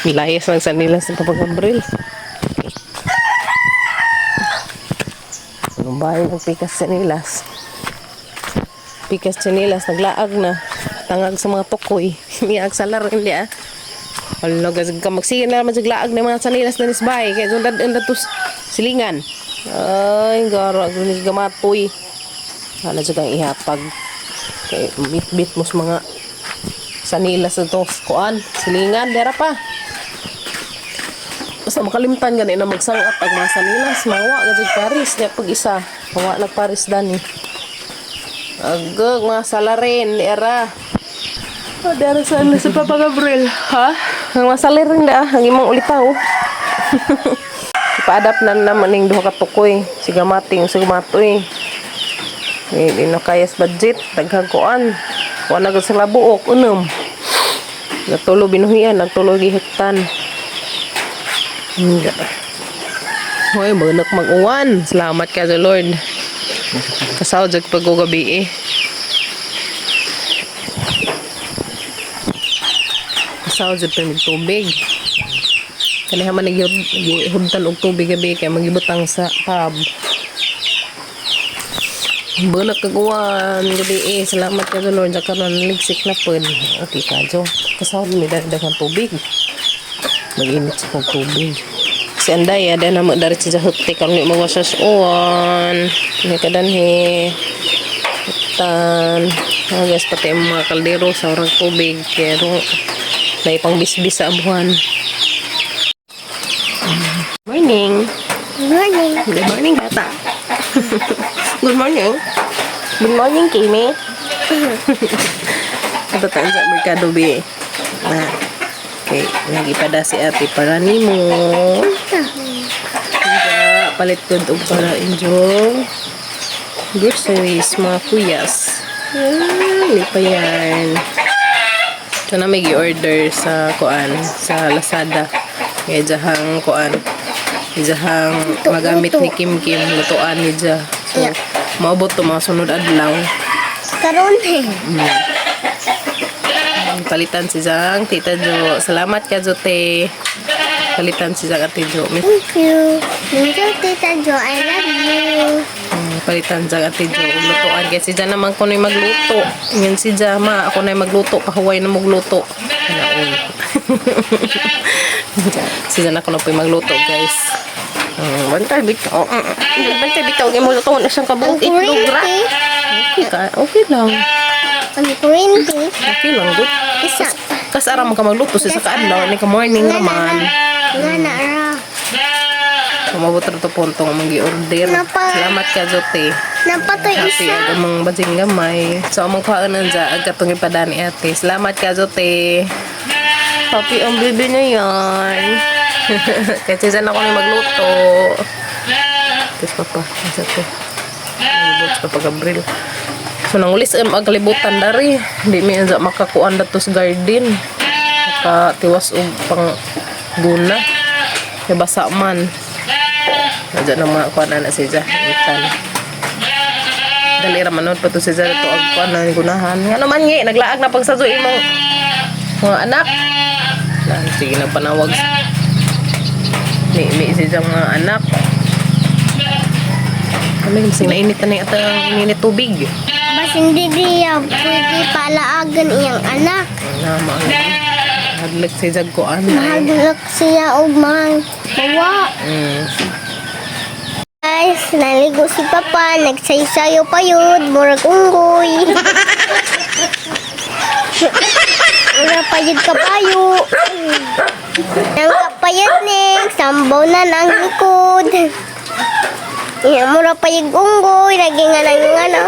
Milayas lang sa nila sa Papa Gabriel. Anong bahay ng pikas tsinelas? Pikas tsinelas, naglaag na. Tangag sa mga tukoy. Miag sa laro hindi ah. Hala, gasig ka magsige na naman sa laag ng mga tsinelas na nisbay. Kaya sundad ang datos silingan. Ay, gara, gunis gamatoy. Hala, dyan kang ihatag. Kaya bit-bit mo sa mga sanilas na to. Kuan, silingan, dera pa. Basta makalimtan gani na magsangat ang mga sanilas. Mawa, gajud Paris. Kaya pag isa, mawa nag Paris dani. Agag, mga salarin, era. Oh, dara sa ano sa Papa Gabriel, ha? Ang mga salarin da, ang imong ulitaw. Ipa-adapt na naman ning duha ka tukoy. Si gamating, si gamatoy. Eh, di na kaya sa budget. Daghang kuan. Kuan na gud sila buok, unom. Natulo binuhian, nagtulo gihiktan. Hindi. Hoy, manak mag-uwan. Salamat ka sa Lord. Kasaw jag pag-ugabi eh. Kasaw jud pa mig tubig. Kaniha man gihudtan og tubig gabi kay magibutang sa pub. Bulak kag uwan gabi eh. Salamat ka sa Lord. Karon ligsik na pod. Okay ka jo. Kasaw mi daghan tubig. Mag-init sa kong tubig. Si Anday, ada na mo dari sa hutti karon ni magwasas uwan. Ni kadanhi. Tan. Ah, guys, pati ang mga kaldero sa orang tubig. Pero, naipang bisbis sa abuhan. Morning. Morning. Good morning, bata. Good morning. Good morning, Kimi. Ito tayo sa Merkado B. Na. Okay, nagipada si ate para nimo. Nga, palit ko og para inyong groceries, mga kuyas. Ah, hindi pa yan. Ito na may order sa kuan, sa Lazada. Kaya diyahang kuan. Diyahang magamit ni Kim Kim, lutuan ni Dya. So, maabot to mga sunod adlaw. Karon eh. Palitan si Zang, Tita Jo. Salamat ka, Jo, te. Palitan si Zang Ate Jo. Thank you. Thank you, Tita Jo. I love you. Palitan Zang Ate Jo. Ug Lutuan. Kaya si Jan naman ko na'y magluto. Ngayon si Ja, ma, ako na'y magluto. Pahuway na magluto. Naon. Si Jan ako na po'y magluto, guys. Bantay bitaw. Bantay bitaw. Kaya mo luto na siyang Ang kabuok itlog ra. kurinti. Okay ka. Okay lang. Ang kurinti. Okay lang. Good. Isa. Kas aram ka magluto sa kaadlaw. Ni ka morning naman. Nga na ra. Umabot ra to punto nga magi-order. Salamat ka, Jote. Napatoy Happy isa. ag among bajing gamay. So among kuhaan nanja ag katong ipadani ate. Salamat ka, Jote. Happy ang bibi na yan. Kasi dyan ako ni magluto. Tapos papa, asa to? Libot sa Papa Gabriel. So nangulis ang kalibutan dari. Hindi mi anza makakuan dato sa garden. Makatiwas og pang guna. Kaya basa man. Nadya na mga kuan na siya. Itan. Dali ra man pa to si Zara to ag kuan na gunahan. Nga naman ngi naglaag na pagsadyo imong mga anak. Na, sige na panawag. Mi si mga anak. Kami masing nainit na yung atang init tubig. Bas hindi diya pwede palaagan iyang anak. Na maano. Hadlok si Jag kuan. Mahadlok siya og mga bawa. Guys, naligo si Papa, nagsaysayo pa yun, murag unggoy. Mura pa yun kabayo. Nang kapayat ning, sambaw na ng likod. Iya, mura pa yun unggoy, lagi nga nang ano.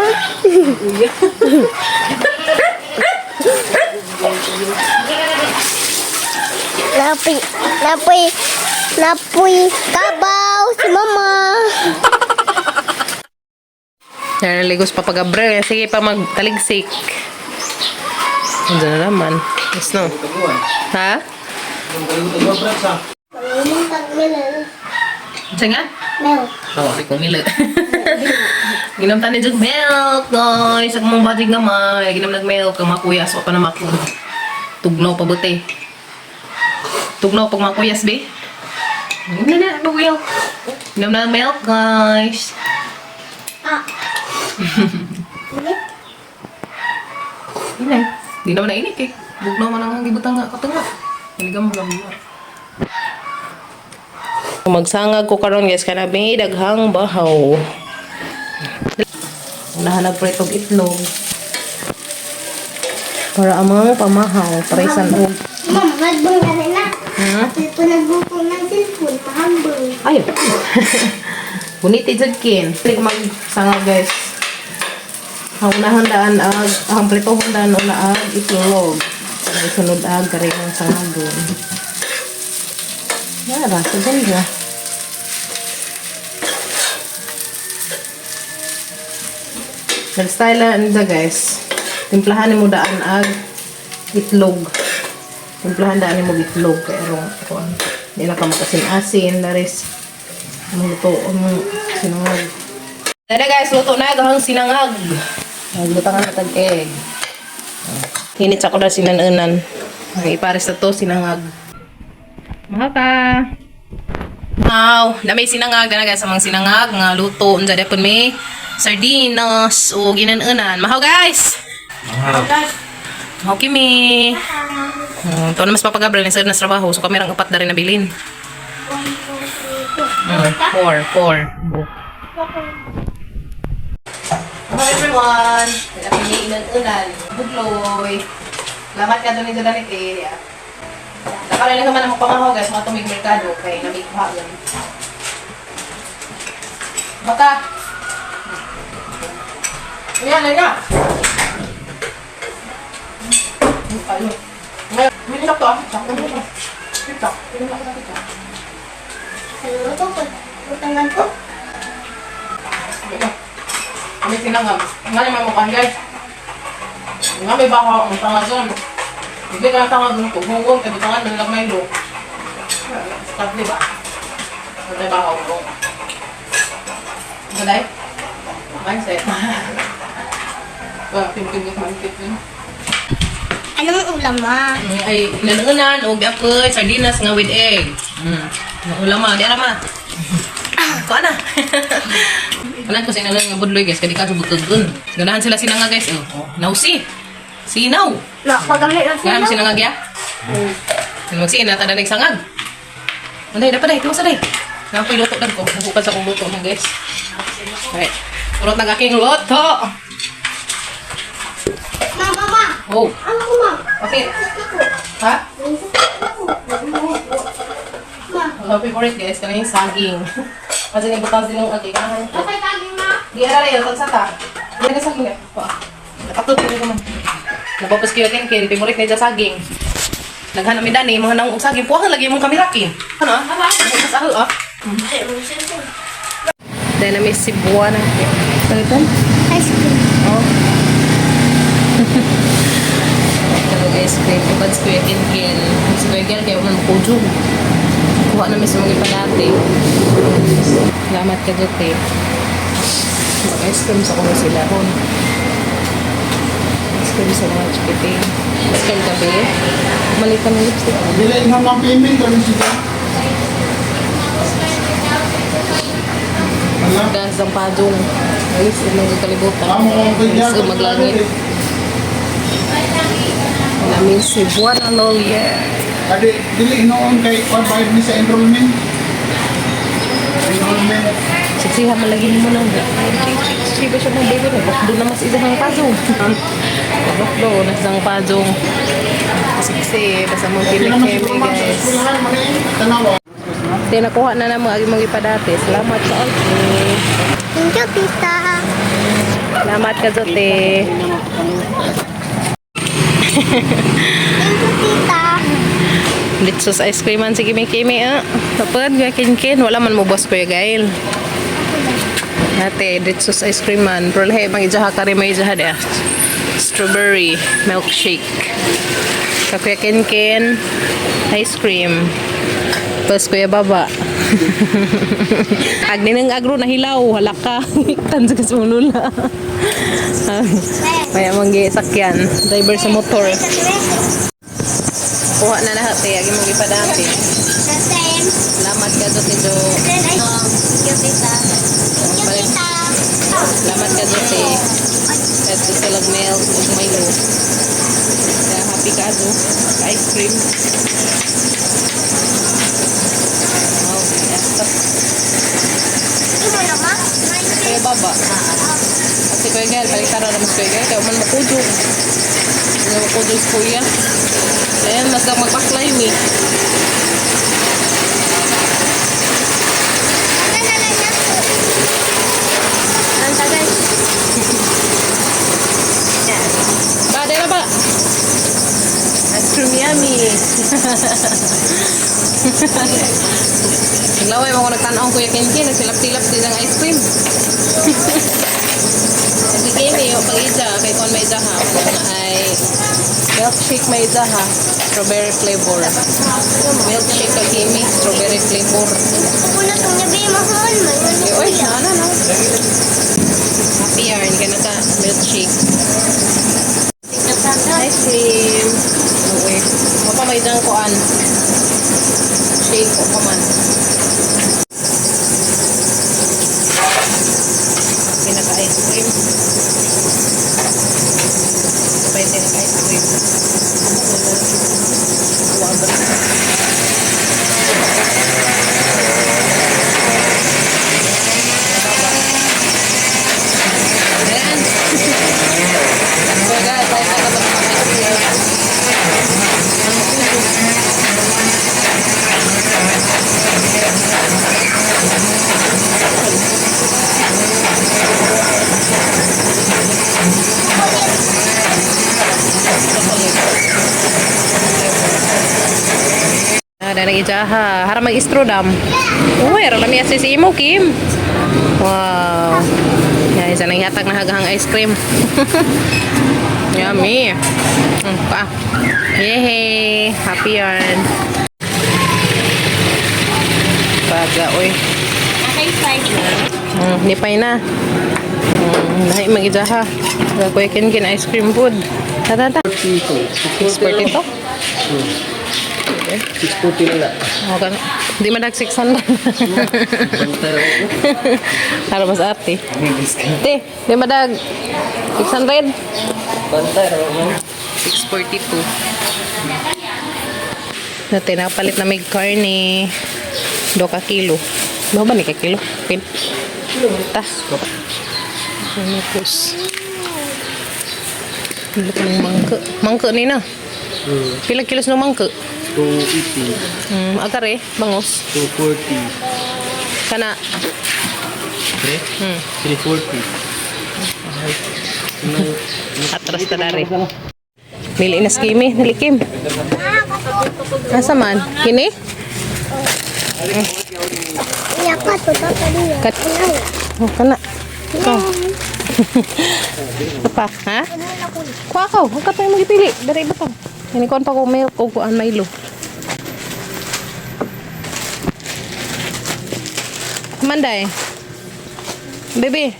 Napoy, napoy, napoy, kabaw si mama. Naligo si Papa Gabriel. Sige pa magtaligsik. Andiyan na naman. Yes, no? Ha? Diyan nga? Milk. Oo, oh, kong milk. Ginom tani jud milk, guys. Sa mong bajig gamay. Ginom nag milk ang mga kuya. So, pa na mako. Tugnaw pa buti. Tugnaw pag mga kuyas, be. Inom na na, milk. Inom na milk, guys. Ah. Inay. Di naman na init eh. Bugnaw man ang gibutang nga katunga. Niligam mo mo. Magsangag ko karon, guys, kana may daghang bahaw. Unahan nagpretog itlog. Para ang mga pamahaw, paresan og. Ma'am, magbong ka na. Hmm? Ako nagbukong ng cellphone, mahambong. Ayo. Buniti jud kin. Dili ko magsangag, guys. Ang unahon daan ag ang pritohon daan una ag itlog. Ang isunod ag karehong sangagon. Yara, sa ganda. Nag-style na nila, guys. Timplahan nimo daan ag itlog. Timplahan daan nimo itlog kay arong kuan. Di na ka makasin-asin daris. Ang luto ang sinangag. Dara, guys, luto na gahang sinangag. Naglutangan na tag egg. Hinit sa ko na sinanunan. Okay, ipares na to sinangag. Mahal ka. Wow, na may sinangag na, guys, amang sinangag nga luto unsa dapon may sardinas o ginanunan. Mahaw, guys. Mahaw kimi. To na mas papagabriel ni sir na trabaho so kami rang upat na rin nabilin. Four, four. Hello everyone! Kami inan-unan. Bugloy. Salamat ka doon sa dalit area. Nakaroon lang naman ang pamahaw, guys, mga tumig merkado kay namigha yun. Baka! Ayan, ayan! Ayun. Ngayon, may sakto ah. Sakto mo ito. Tiktok. Inom ako sa tiktok. Saludo ko. Utangan ko. Ito. May sinangag. Nga naman mukhaan, guys. Nga may baka ang tangagon. Hindi ka ang tangagon ko. Hungong, kaya butangan, man lang may lo. Stop, di ba? May baka hungong. Galay? Mindset. Ba, pimpin ko mindset yun. Anong ulam, ma? Ay, nanunan, og apoy, sardinas nga with egg. Ang ulam ma, di ara ma. Kuha na. Wala ko sa inalan nga budloy, guys, kadi ka subutod dun. Ganahan sila sinanga, guys. Oh, oh. Nausi. Sinaw. Ma, pagamit lang Ganahan mo sinangag ya? Magsiin na tada nagsangag. Anday, dapat day, tiwas day. Napoy luto dag ko. Nabukan sa kong luto mo, guys. Alright. Urot ng aking luto. Ma, ma, ma. Oh, Ano ko, ma? okay. Ako. Ha? Ma. Ang favorite, guys, kanang yung saging. Kasi nagbutas din ng aking. Okay, taging, ma. Di ara rin, tagsa ta. Di na saging eh. Pa. Nakatod din naman. Napapos kayo kin kin, favorite niya saging. Naghanap mi dani, mga naong og saging. Puwakan lagi mong kamerakin. Ano ah? Hala, sa ah. Ay, ang cellphone. Dahil na may Cebuana. Palitan? Ice cream. Oh. Hello, guys, kuya Kubads, Kuya Kin Kin. Si Kuya Gel, kaya man makujog. Kuha na may sumagi pa dati. Salamat ka, Jote. Mag-ice cream sa kuno sila. Ron. Ice cream sa mga chikiting. Ice cream kape. Malitan ng lipstick. Bila yung mga payment, kami sila. Wala. Gas ang padong. Ayos, umang kalibutan. Amo ang Ayos, umaglangit. Namin si Buwana Lolier. Kadi, dili noon kay bayad ni sa enrollment. Enrollment. Siksiha man lagi mo nang Siksi ba siya mong baby na? Bakdo na mas isang pazong. Bakdo na isang pazong. Siksi, basta mong Okay naman kimi-kimi siguro ma'am sa guys. eskwelahan, mani, tanawa. Kaya nakuha na na mga mga ipadati. Salamat sa okay. Thank you, tita. Salamat ka, Zote. Thank you, tita. Litsos ice cream man si Kimi Kimi ah. Kapag kuya Kin Kin, wala man mo boss Kuya Gail. Ate, litsos ice cream man. Pero lahi bang ijaha ka rin may ijaha de. Strawberry milkshake. Ka Kuya Kin Kin, ice cream. Tapos Kuya Baba. Agni ng agro na hilaw, hala ka. Tan sa kasulula. Kaya manggi sakyan, driver sa motor. Kuha na lahat eh. Agi mong ipadati. Salamat ka Jote Jo. Thank you, tita. Thank you, tita. Salamat ka Jote. Kahit gusto lang milk ug Milo. Kaya happy ka Jo. Ice cream. Wow, yes. Imo na ma? Kuya Baba. At si Kuya Gael, balik tara naman si Kuya Gael. Kaya man makudyo. Hindi makudyo si Kuya. Ayan, mas lang magpaklay eh. Ano na lang na? Ang tagal. Ba, dera ba? Ice cream yummy. Naglaway mo ko nagtanaw Kuya Kenji, nagsilap-silap din ang ice cream. Kasi Kenny, yung pag-ija, kay kon may ija ha, kanang ay milkshake may ija ha, strawberry flavor. Milkshake kay Kimi, strawberry flavor. Una tong nabi mahal man. Eh, oy, sana no. Happy yarn, ka na ka, milkshake. Ice cream. Uwi. Mapa may dang kuan. Shake o paman. Pinaka ice cream. Pwede naka ice cream. Wag. Ayan. Baga, tayo na kapag ice cream. Ah, dahil nag-ijaha. Hara mag-istro dam. Uy, ara lami si imo, Kim. Wow. Yan, isa nang hatag na hagahang ice cream. Yummy. Pa. Yehey. Happy yarn. Baga, uy. Okay, fine. Lipay na. Lahi mag-ijaha. Kuya Ken Ken ice cream food. Tata, ta. 642. 640 na lang. Okay. Di madag 600. Para mas ate. Te, di madag 600. Bantay raw mo. 642. Nate, nakapalit na may karne. Do ka kilo. Do ba ni ka kilo? Pin. Ta. Ano pus. Pila ka ng mangka. Mangka ni na. Pila kilos ng mangka? 280, Agare, bangos. 240, Kana. 3? 340. Atras ta dari. Mili na skimi, nilikim. Asa man? Kini? Iya pa to pa niya. Kat Oh, kana. Ikaw. Ito pa, ha? Kuha ka, huwag ka tayo magipili. Dari iba pa. Hinikuan pa ko milk o kuan Milo. Manday. Bebe.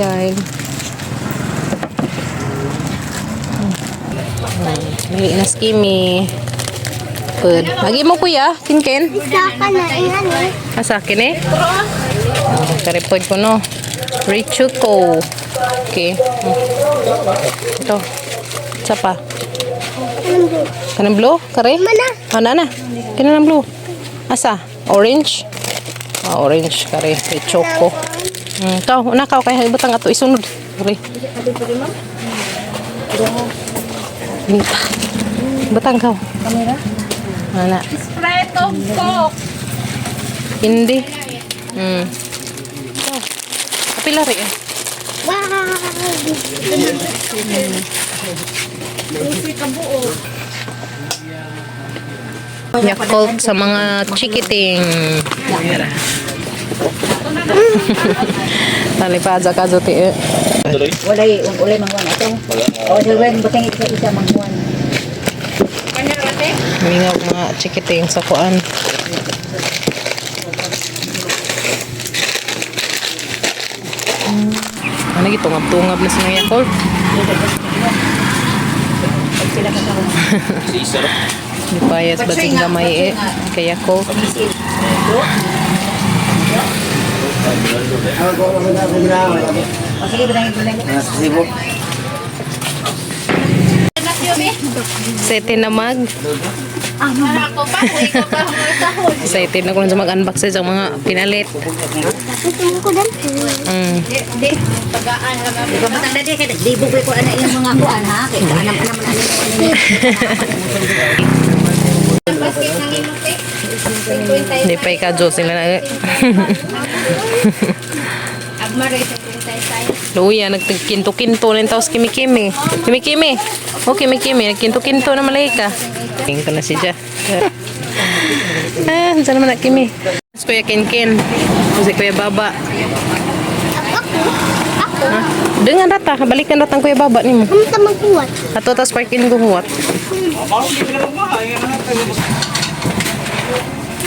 Yan. Mili na skimi. Good. Lagi mo kuya, kinken. Isa ka na iyan eh. Asa akin eh? Oh, karipod ko no. Richuco. Okay. Ito. Isa pa. Kanang blue? Kare? Mana? Oh, na na. Kanang blue. Asa? Orange? Ah, orange. Kare. Richuco. Ito. Una ka. Kaya ibutang ato. Isunod. Kare. Nita. Butang ka. Kamera? Wala. Sprite of Coke. Hindi. Ito. Kapila rin eh. Wow. Yakult sa mga chikiting. Talipada ka dito eh. Walay, walay mangwan ato. O, sa wen, butang isa isa mangwan. Mingaw mga chikiting sa kuan. Ano gitungab-tungab na sa mga Yakult. Sila ka karon. Gipayas ba sing gamay eh. Kaya ko. O sige, bitangin ko. Excited na mag. Ako pa, ikaw pa ang Excited na ko sa mag-unbox sa mga pinalit. Ito ko dan. Di, pagaan lang ako. Di ba matang dadi kay naglibog ko ana iyang mga kuan ha kay anam anam anam ani. Basket ng imong te. 50. Hindi pa ika-Diyos nila na. Agmar rin 56. Luya, nagkinto-kinto na yung taos kimi-kimi. Kimi-kimi. O, kimi-kimi. Nagkinto-kinto na malay ka. Tingin ko na si Ja. Ah, saan naman na kimi? Si Kuya Kinkin. O si Kuya Baba. Ako. Ako. Ha? Dengan rata. Balikan ratang Kuya Baba ni mo. Kamu magkuwat. Ato tas parkin ko huwat.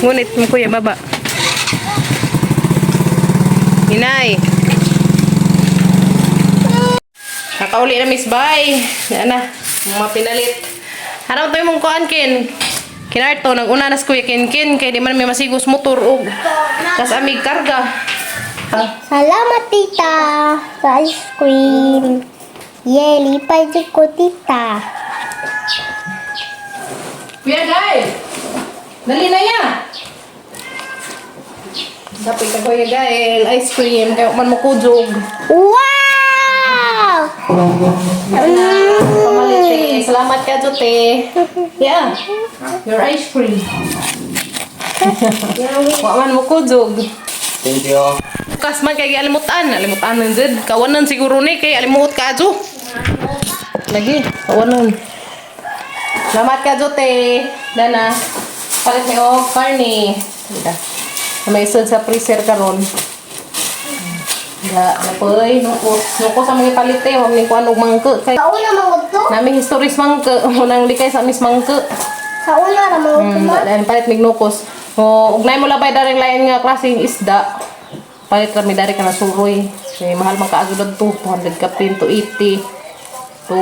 Ngunit mo Kuya Baba. Inay. Nakauli na Miss Bay. Yan na. Mga pinalit. Harap tayo mong kuan kin. Kinarto, nag-una na si Kuya Kinkin kay di man may masigos motor og tas amig karga. Ah, Salamat, tita, sa ice cream. Yay, lipay jud ko, tita. Kuya Guy! Dali na ya! Dapat ka Kuya Gael, ice cream, kaya man mo kujog. Wow! Pamalit eh. Salamat ka, Jote. Yeah. Your ice cream. Wa man mo kujog. Thank you. Kas man kay alimutan, alimutan man jud. Kawanan siguro ni kay alimuot ka ajo. Lagi, kawanan. Salamat ka, Jote. Dana. Palit mi og karne. Dida. May isod sa freezer karon. Da, napoy, nukos. Nukos ang mga palit eh. Huwag ni kuan og mangke. Kay Sa una mangod to? nami historis mangke. Unang likay sa mis mangke. Sa una ra mangod to, ma? Dahil palit mignukos. O, ugnay mo labay daring lain nga klaseng isda. Palit kami dari ka na suroy. Kay mahal man kaago to 200 kapin to 80. To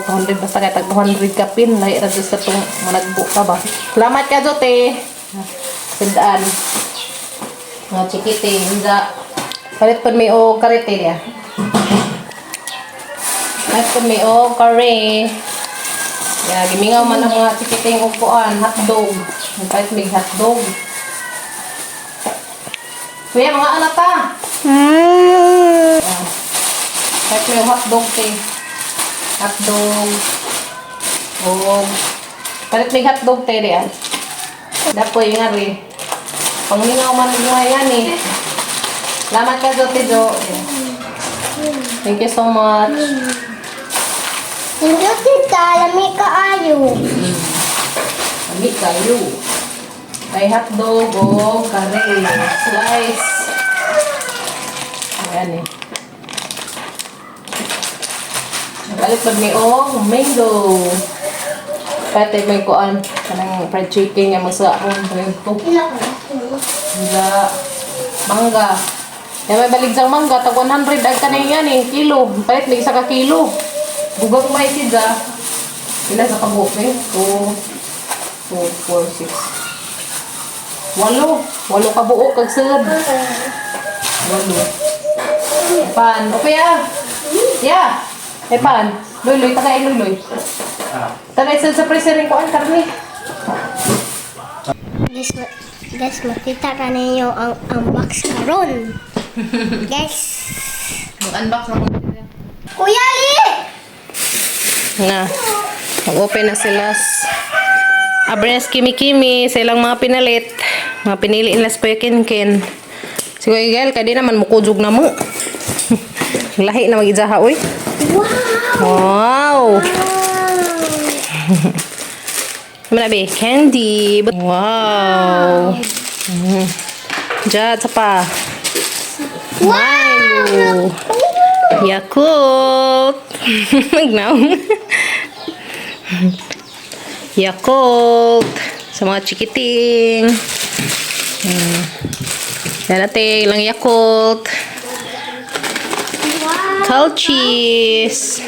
200 basta kay tag 200 kapin lahi ra jud sa tong managbo ka ba. Salamat ka Jote. Sindaan. Mga chikiting inda. Palit pud mi og karete niya. Palit pud mi og kare. Ya, gimingaw man ang mga chikiting og kuan, hotdog. Nagpalit mig hotdog. Kuya, mga anak ta. Palit may hotdog te. Hotdog. Og palit may hotdog te diyan. Dapoy nga rin. Pangmingaw man ang buhay yan eh. Salamat ka, Jote Jo. Thank you so much. Thank you, tita. Lami kaayo. Lami kayo. May hotdog o kare. Slice. Ayan eh. Nagalit pag may og mango. Pati may kuan. Kanang fried chicken nga magsaon. Ito. Ila ko. Wala. Mangga. Yan may balig sang mangga. Tag 100 ang kanay yan eh. Kilo. Palit may isa ka kilo. Bugang may sidya. Pila sa kabuok eh? 2, 2, 4, 6. Walo. Walo ka buok kag sud. Walo. Pan. Okay ah. Yeah. Eh pan. Luloy, tagay luloy. Tagay sa freezer ko ang karne. Guys, guys, makita ka ninyo ang unbox karon. Guys. Mag-unbox na ko. Kuya Ali! Na. Mag-open na sila. Abres kimi-kimi sa ilang mga pinalit. Mga pinili nila sa Kuya Kinkin. Si Kuya Gael, kaya di naman mukujog na mo. Lahi na mag-ijaha, uy. Wow! Wow! Ano na, Candy. Wow! Diyan, sa pa. Wow! Milo. Yakult. Magnaw. Yakult. Sa mga chikiting. Yan natin, ilang Yakult. Wow! Cow cheese.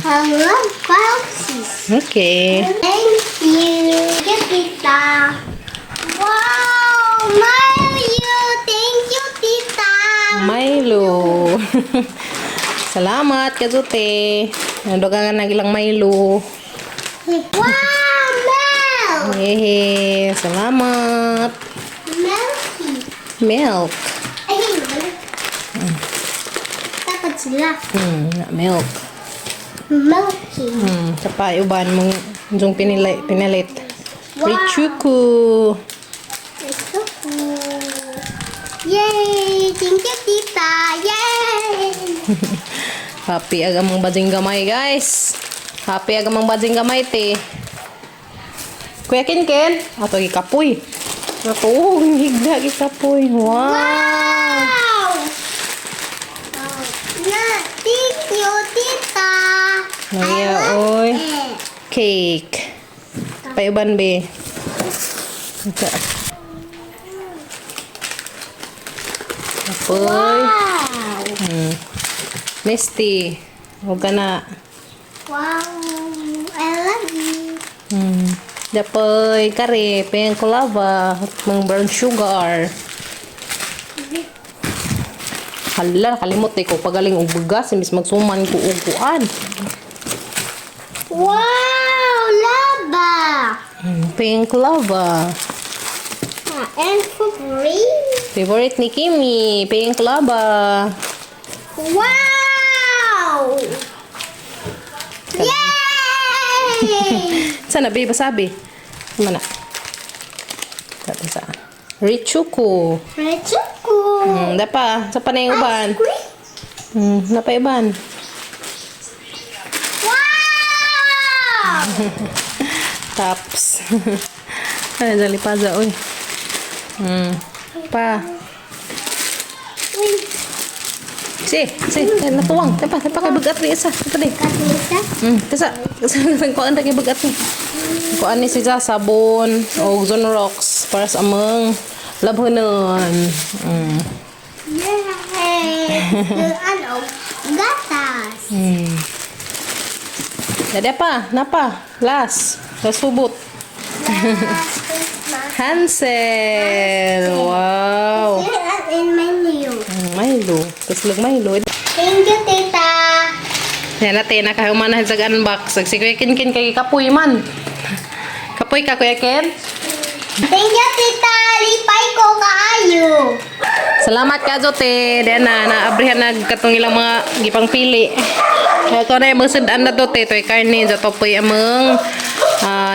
I love Chelsea. Cheese. Okay. Thank you. Thank you, Tita. Wow, Mario! Thank you, Tita. Milo. Salamat, Kazute. Nadugangan na ilang Milo. Wow, milk! Hehe. Salamat. Milky. Milk. Ay, wala. Dapat sila. Milk. Milky. Sa paiuban mong yung pinalit. Wow. Richuku. It's so cool. Yay! Thank you, Tita. Yay! Happy agamang bading gamay, guys. Happy agamang bading gamay, te. Kuya Ken Ken. Ato gikapoy. Ato, higda gikapoy. Wow. Wow! Oh, na, thank you, Tita. Naya, I love oy. it. Cake. Paiuban, be. Ito. Apoy. Wow! Misty. Huwag ka na. Wow! I love you. Dapoy, kare, peng kulava, mga brown sugar. Hala, nakalimot eh ko pagaling og bugas, imbis magsuman ko og kuan. Wow! Lava! Pink lava. And for free. Favorite ni Kimi, pink lava. Wow! Yay! Sana ba sabi? Ano na? Sabi sa Richuko. Rechuku. Dapa, sa panay uban. Ice cream. Napa uban. Wow! Tops. Ay, dali pa za, oy. Pa. Uy, Si, si, ay, natuwang. Tapa, tapa kay bagat ni isa. Tapa ni. katinsa. Tasa. Kuan ra kay bagat ni. Kuan ni siya sabon o Zonrox para sa among labhanon. Yay! Ano? Gatas. Dada pa, napa. Last. Last hubot. Last Christmas. Hansel. Wow. Here in my new. Milo. Kaslog Milo. Thank you, Tita. Yan natin, nakahumanahan sa unbox. Si Kuya Ken Ken kay kapoy man. Kapoy ka, Kuya Ken? Thank you, Tita. Lipay ko kaayo. Salamat ka, Zote. Diyan na, naabrihan na katong ilang mga gipang pili. Ito na yung mga sudan na to, te. Ito'y karne. Zato po'y amang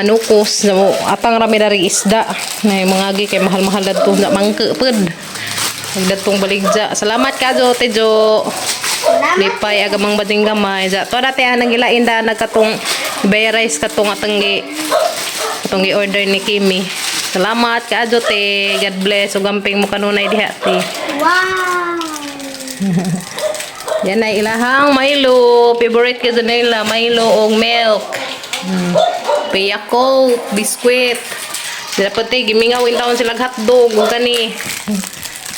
nukos. No, atang rami na rin isda. Na yung mga agi kay mahal-mahal na to. Na mangke pod. Nagdatong baligja. Salamat ka, Zote, Jo. Salamat. Lipay agamang bading gamay. Ja, to dati ang gilain da nagkatong bay rice katong atang gi atong gi order ni Kimi. Salamat ka te. God bless ug amping mo kanunay diha te. Wow! Yan ay ilahang Milo. Favorite ka nila Milo og milk. Piyako, biskwit. Dapat te gimingaw in taon sila hotdog ug kani.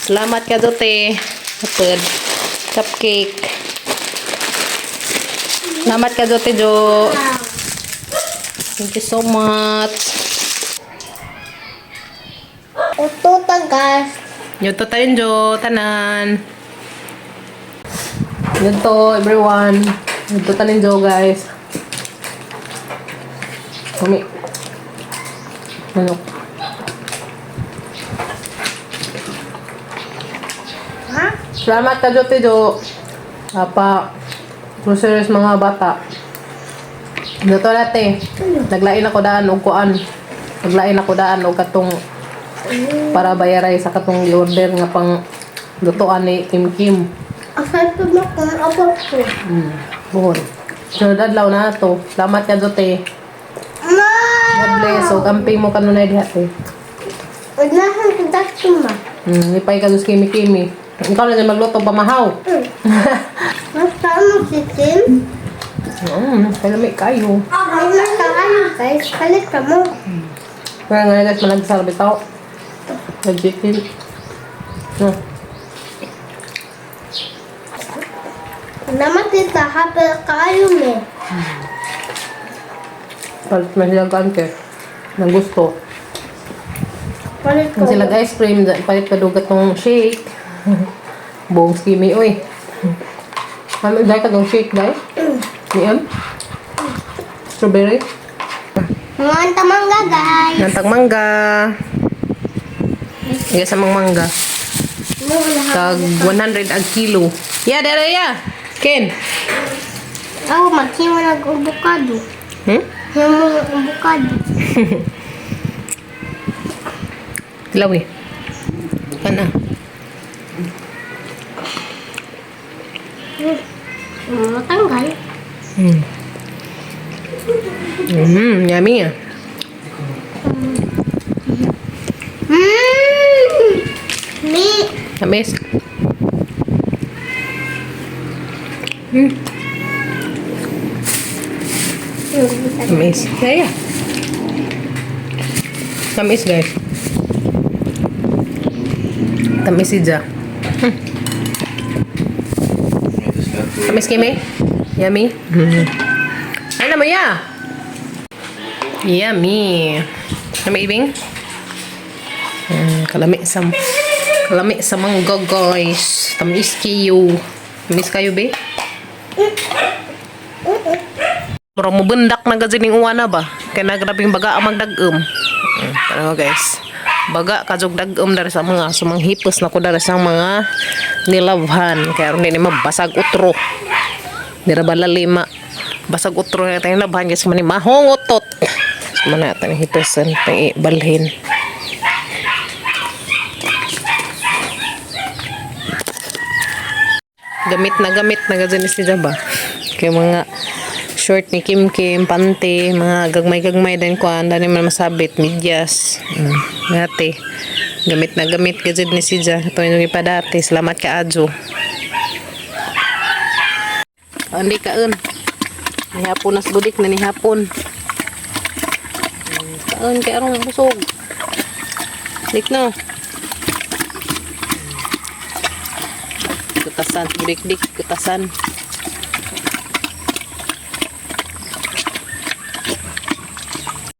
Salamat ka te. Kapag cupcake. Salamat ka te Jo. Wow. Thank you so much. Uto tagas. Yuto tayo Jo, tanan. Yuto everyone. Yuto tanin Jo guys. Kumi. Ano? Ha? Salamat ka Jo, Jo. Apa, groceries mga bata. Luto natin. Naglain ako daan og kuan. Naglain ako daan og katong para bayaray sa katong order nga pang lutoan ni Kim Kim. Asan pa mo kung ako ko? Buhon. Sunod adlaw na to. Salamat ka Jote. Ma! God bless. So, camping mo kanunay diha te. Unahan ko dati ma. Lipay ka sa Kimi Kimi. Ikaw na dyan magluto pamahaw. Basta mo si Tim. Kalami kayo. Ay, nasa ano guys? Palit ka mo. Kaya nga guys, malagsar bitaw. Nag-chicken. Naman tita, happy kaayo me. Palit man sila kante. Nang gusto. Palit Kung sila ice cream, palit ka dugat ng shake. Buong skimi, uy. Ano, dahil ka ng shake, dahil? Niyan? Strawberry? Mga tamangga, guys. Nantang mangga. Iya sa mga mangga. Tag 100 ang kilo. Ya, dere ya. Ken. Ako, maghimo ng avocado. Himo ng avocado. Tilaw eh. Kana. Matanggal. Yummy ah. Mi. Tamis. Tamis. Kaya. Tamis, guys. Tamis si Ja. Tamis kimi? Yummy? Ano mo ya? Yummy. Yummy ibing? Kalami sa mangga, guys. Tamis kayo. Tamis kayo, be? Murag mo bundak na gazining uwana ba? Kaya nagrabing baga ang magdag-um. Ano guys? Baga kajog dag-um dari sa mga sumanghipos na ko dari sa mga nilabhan. Kaya ron din mabasag utro. Dira ba lalima? Basag utro na tayong labhan kasi man mahong utot. So, man natin hiposan tayo balhin. Gamit na gazin si Jaba. Kaya mga short ni Kim Kim, pante, mga gagmay-gagmay din ko, ang dami man masabit, medyas. Nate. Gamit na gamit gazin ni si Ja. Ito yung ipa dati. Salamat ka, Adjo. Hindi kaon. Nihapon nas budik na nihapon. Kaon kay arong busog. Dik na. Kutasan, budik-dik, kutasan.